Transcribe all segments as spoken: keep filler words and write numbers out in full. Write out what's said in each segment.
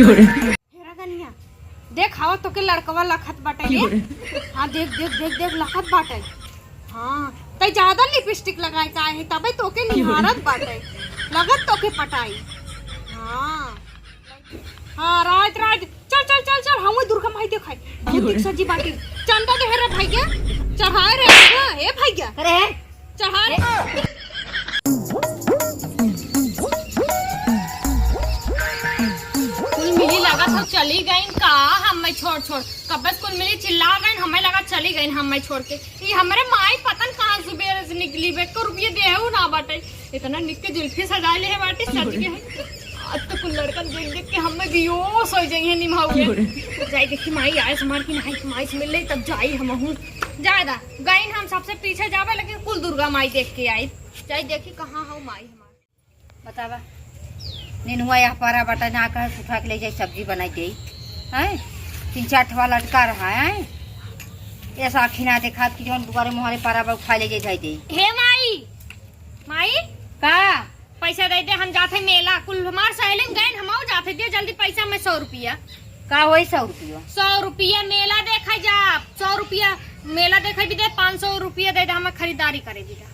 हेरा गनिया, देख, हवा तोके लड़कवा लखत बाटे रे। हाँ, देख, देख, देख, देख, लखत बाटे। हाँ, तै ज्यादा लिपस्टिक लगाए का है, तबे तोके निहारत बाटे। लगत तोके पटाई। हाँ। हाँ, राज, राज, चल, चल, चल, चल, हम दुर्गा माई देखाई। बहुत दिख सजी बाटी। चंदा दे रे भैया, चढ़ाए रे, हाँ, ए भैया। अरे। चढ़ाए। कुल मिली लगा सब चली गईं का, हमें छोड़, छोड़। कब्बे से कुल मिली चिल्ला गईं, हमें लगा चली गईं हमें छोड़ के। ई हमरे माई पता न कहाँ सुबेरे से निकली बे, एको रुपया देहू ना बाटे। इतना निक के जुल्फी सजा ले है बाटी, सज के है। आज तो कुल लड़कन देख देख के हमें बेहोश हो जाई है निमहू में। जाई देखी माई आए हमार की नाहीं, माई से मिल ले तब जाई हमहू। जाए दा, गईं हम सबसे पीछे जाबे, लेकिन कुल दुर्गा माई देख के आई। जाई देखी कहाँ हो माई हमार। बतावा, नेनुआ यह पारा बाटा ना कहे उठा के ले जाई, सब्जी बनाई देई। हैं? तीन चार ठवा लटका रहा है। ऐसा आँखी ना देखात कि जौन दुआरे मुहारे पारा बा उठा ले जाई, जाई देई। हे माई, माई। का? पैसा दे दे, हम जात है मेला। कुल हमार सहेलिन गईं, हमहू जात है, दे जल्दी पैसा में सौ रुपया। का होई सौ रुपया? सौ रुपया मेला देखे जा, सौ रुपया मेला देखे भी दे, पाँच सौ रुपया दे दे, हमें खरीदारी करे भी दे।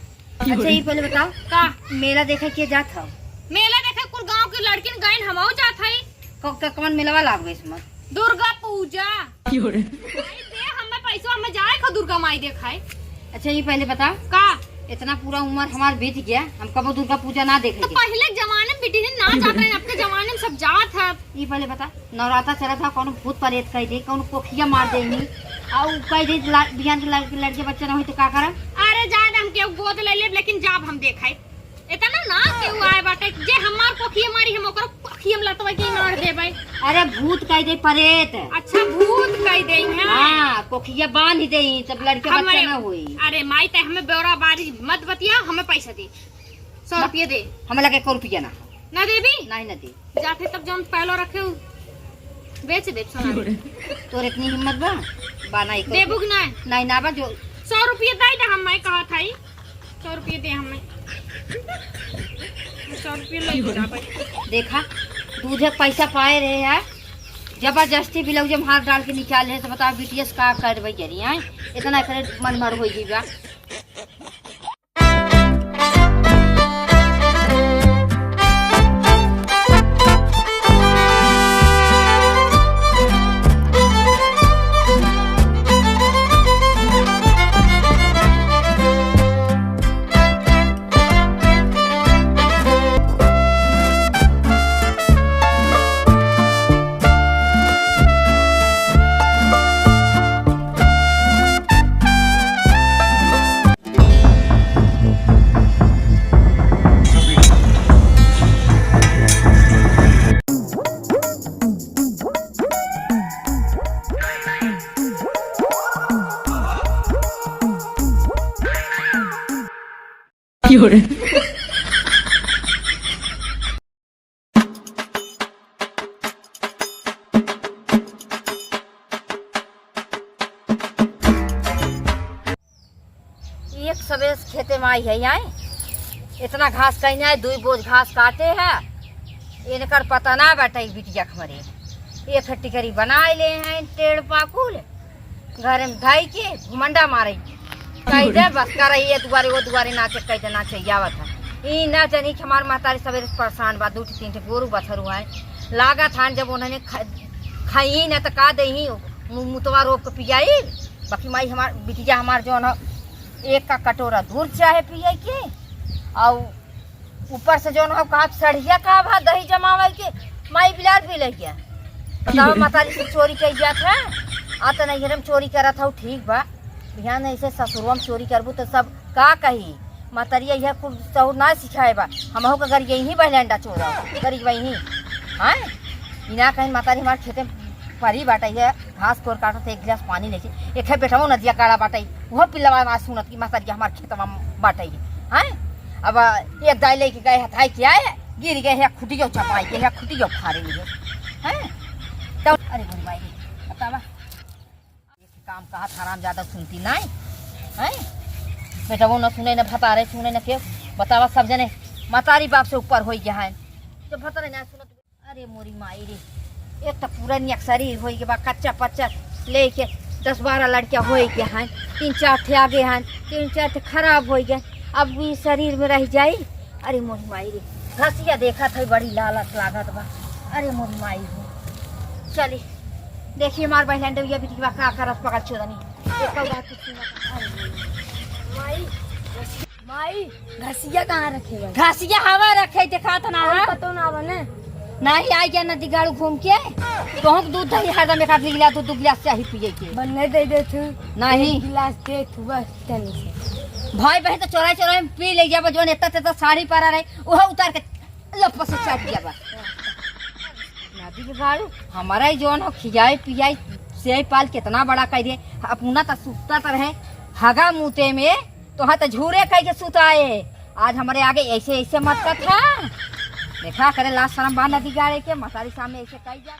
अच्छा, ये पहले बताओ, का? मेला देखे के जात हौ? मेला देखे कुल गाँव के लड़किन गईं, हमहू जात हई। क-, क-, कौन मेलवा लागबे इसमें? दुर्गा पूजा। क्यों रे? भाई दे, हमें पैसवा, हमें जाए खा दुर्गा माई देखाए। अच्छा, ये पहले बताओ, का? इतना पूरा उम्र हमार बीत गया, हम कबो दुर्गा पूजा ना देखे तो के। पहले के जमाने में बिटिन ना जात रहे, अब के जमाने में सब जात है। ये पहले बता, नवराता चलत है, कौनो भूत प्रेत कह दे, कौनो कोखिया मार दे ही, आ उ कह दे ला-, बिहान के लड़-, लड़के बच्चा ना होई तो का करब? अरे जाए दे, हम केहू गोद ले लेब, लेकिन जाब हम देखाई। इतना ना केहू आए बाटे, जे हमार कोखिया मारी, हम ओकरो कोखिया में लतवा के मार देबै। अरे भूत कह दे, प्रेत। अच्छा, भूत कह दे हैं। हाँ, कोखिया बांध दे ही, तब लड़के बच्चा हमें ना होई। अरे माई, ते हमें ब्यौरा बारी मत बतिया, हमें पैसा दे, सौ रुपया दे। हमें लगे एको रुपया ना। ना देबी? नहीं, ना दे। जाते तब जौन पहलो रखे हो, बेच दे सोना। तोर इतनी हिम्मत बा? बा ना, एको देबू कि नहीं? नहीं, ना बा, जो सौ रुपया दे दे, हम मैं कहा था ही, सौ रुपया दे हमें। सौ रुपया ले जा भाई। देखा, दूधे के पैसा पाए रहे यार, जबरदस्ती ब्लाउज में हाथ डाल के निकाल ले, तो बताओ, बीटीएस का करबै जरी, हैं? इतना करे मन मर होई जी बा। एक सबेरे से खेते में आई है, आए इतना घास कहीं आए, दुई बोझ घास काटे है, इनकर पता ना बाटे बिटिया के हमरे। एक टिकरी बनाए ले हैं टेढ़ पाकुल, घर में धई के घुमंडा मारे। कह दे बस कर रही है, दुआरे वो दुआरे नाचे, कह दे नाचे आवत है। ई ना जानी कि हमार महतारी सबेरे से परेशान बा, दू ठे तीन ठे गोरू बछरू है। लागत हन जब उन्होंने ख-, खाई न त का देही, मु-, मुतवा रोप के पियाई। बाकी माई हमार बिटिया हमार जौन है, एक का कटोरा दूध चाहे पिए के, और ऊपर से जौन हो का सड़िया का भा दही जमावे के माई बिलार भी ले गया। बताओ, महतारी से चोरी कई जात है, आ त नैहर में चोरी करत हौ, ठीक बा, बिहान ऐसे ससुरवा में चोरी करबू तो सब का कही? महतरिया यह कुल सहूर ना सिखाए बा, हमहू के घर यही बहलेंडा चोरा करी वही। हाँ, इना कहीं महतारी हमार खेते परी बाटे है, घास कोर काटत है, एक गिलास पानी लेके, एक है बेटवा नदिया काड़ा बाटे, वह पिल्लवा आवाज सुनत कि महतरिया हमार खेतवा में बाटे है। हैं? अब एक दाई लेके गए हथाई के आए, गिर गए है खुटियो चपाई के है, खुटियो फारे लिए। हैं? तब अरे बुढ़ी माई रे, बतावा। एक काम कहा था, हराम ज्यादा सुनती नहीं। हैं? बेटवो न सुने, न भतारे सुने, न के बतावा, सब जने मतारी बाप से ऊपर होई गया है। जब भतारे ना सुनत अरे मोरी माई रे, एक तो पूरा नियक शरीर होइ गए बा, कच्चा पच्चा लेके दस बारह लड़कियाँ होइ गए हैं, तीन चार ठे आगे हैं, तीन चार ठे खराब होइ गए। अब ई शरीर में रह जाई। अरे मोरी माई रे, घसिया देखत है, बड़ी लालच लागत बा। अरे मोरी माई हो, चली देखी हमार बहिन डबिया बिटिया का करत पकड़ चोदनी। एक बात तो सुना। अरे माई, माई, घसिया कहाँ रखे बा? घसिया हवा रखे, देखात ना और है? पतो ना बने। नाही आई गया नदी गाड़ू घूम के। तोहक दूध दही हरदम एक आध गिलास, दू दू गिलास चाही पिए के। बन्ने दे दे तू। नाही। एक गिलास दे तू बस तनी से। भाई बहन तो चोराई चोराई में पी ले जाबा, जौन एतना तेतना साड़ी परा रहे, ओह उतार के लप से चाट दिया बा। नदी के गाड़ू, हमारा ही जौन हो खियाई पियाई, सेई पाल कितना बड़ा कर दिए। अपना तो सुतत रहे हगा मूते में, तोहा तो झूरे कह के सुताए। आज हमारे आगे ऐसे ऐसे मत कथा। देखा करे लाज शरम बा नदी गाड़े के, मतारी सामने ऐसे कह जा।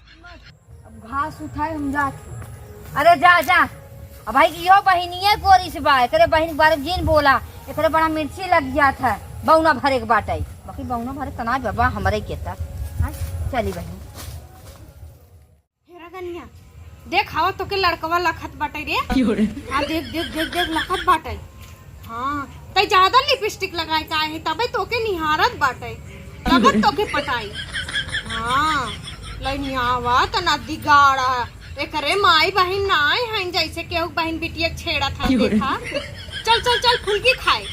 अब घास उठाए हम जात ही। अरे जा, जा। अब भाई इहो बहिनिये कोरी से बा, एकरे बहिन के बारे में जिन बोला, एकरे बड़ा मिर्ची लग जात है, बौना भरे के बाटे। बाकी बौना भरे तना बाबा हमरे के तक। हाँ, चली बहिन। हेरा गनिया, देख हवा तोके लड़कवा लखत बाटे रे। हाँ, देख, देख, देख, देख, लखत बाटे। हाँ, तै ज्यादा लिपस्टिक लगाए का है, तबे तोके निहारत बाटे। लगत तोके पटाई। हाँ, लइनियावा त नदी गाड़ा। एकरे माई बहिन नाय हइन, जैसे केहू बहिन बिटिया छेड़त है, देखा। चल, चल, चल, फुलकी खाए।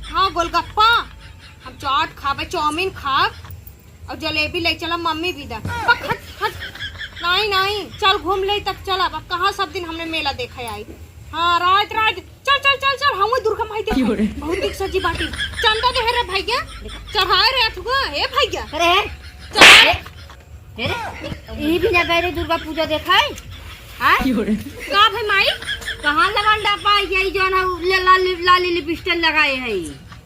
हाँ, गोलगप्पा। हम चाट खाबे, चाउमीन खाब। और जलेबी ले चला मम्मी भी दा। बक, हट, हट। नहीं, नहीं, चल घूम ले तब चला। अब कहाँ सब दिन हमने मेला देखे आई। हाँ, रात, रात, चल, चल, चल, चल, हम दुर्गा माई देखे। बहुत दिख सजी बाटी। चंदा दे रे भैया, चढ़ाए रे अथुआ, ए भैया। अरे, चढ़ाए। अरे, ई भी ना गए रे दुर्गा पूजा देखाए। हाँ? का भाई माई? कहाँ लवंडा पाई गई जौन है उ ले लाली, लाली लिपस्टिक लगाए है?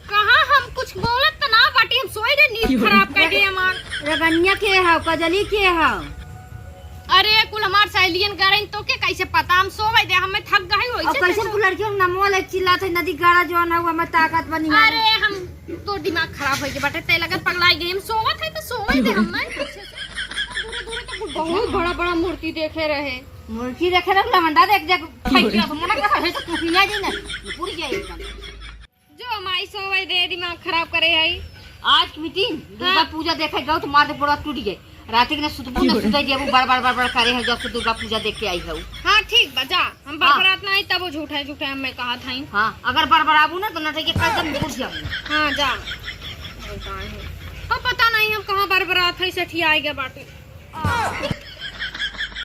कहाँ हम कुछ बोलत त ना बाटी, हम सोए रे, नींद खराब कर दे हमार। रगनिया के हव, कजली के हव? अरे कुल हमार सहेलियन करइन, तोके कैसे पता? हम सोवे दे, हमें थक गई होई अब से कैसे कैसे। कुल लड़कियों के नमवा ले चिल्लात है, नदी गाड़ा जौन है, हमें ताकत बनी है। अरे हम तो दिमाग खराब होई के बाटे, तै लगत पगलाई गई, हम सोवत है तो सोवे दे हमें। दूरे दूरे तो बहुत बड़ा बड़ा मूर्ति देखे रहे। मूर्ति देखे रहे, लवंडा देख देख, फेंक दिया, मना कर है तो कुछ नहीं जाए ना, पूरी जाए एकदम। जो माई सोवे दे, दिमाग खराब करे है। आज की मीटिंग, दुर्गा हाँ। पूजा देखे गयो तो मार दे, गोड़ा टूट गए। रात के ने सुतबू न सुते जेबू, बड़ बड़ बड़ बड़ करे है, जब से दुर्गा पूजा देख के आई है। हाँ, ठीक बा, जा, हम हाँ। बरबरात ना आई, तब वो झूठा झूठा हमें कहा था। हाँ, अगर बरबराबू ना तो नटैया के कदम घुस जाबू। हाँ, जा। अब पता नहीं हम कहाँ बरबरात है, सेठी आए गए बाटे।